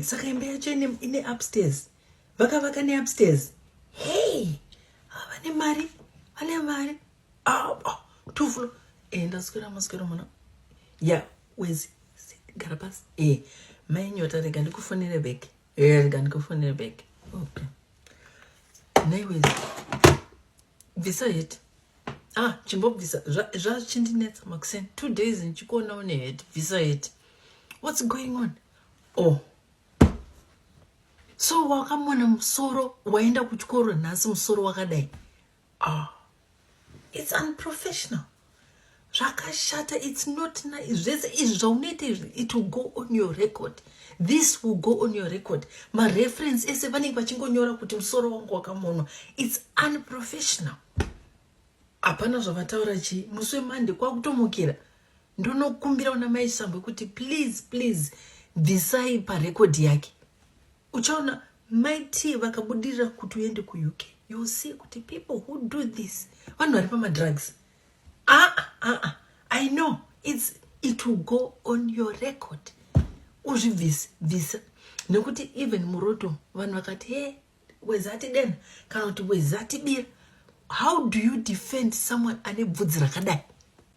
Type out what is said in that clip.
Saka imba yacho ine upstairs, vakavaka neupstairs. Hey, vane mari, vane mari. Ah, ah, two floor. Ndaswera, maswera muna ya wezi, gara pasi. Mai Nyota, rega ndikufonere back. Rega ndikufonere back. Okay, nai Wezi, bvisa hat. Ah, chimbobvisa. Zvachindinetsa makuseni, 2 days ndichikuona une hat. Bvisa hat. What's going on? Oh, so wakamona musoro, waenda kuchikoro nhasi musoro wakadai. Ah, it's unprofessional, zvakashata. It's not nice. Zvese izvi zvaunoita izvi, it will go on your record. This will go on your record. Mareference ese vanenge vachingonyora kuti musoro wangu wakamonwa. It's unprofessional. Hapana zvavataura. Chii, musi weMonday kwakutomukira, ndonokumbira una Mai Sambwe kuti please, please, bvisai parekodhi yake. Uchaona maiti vakabudirira kuti uende kuUK. You see kuti people who do this, vanhu vari pamadrugs. Ah, ah, ah. I know it will go on your record. Uzvibvise, bvisa, nekuti even muroto vanhu vakati, "He, wezati dena," kana kuti, "Wezati bira." How do you defend someone ane bvudzi rakadai?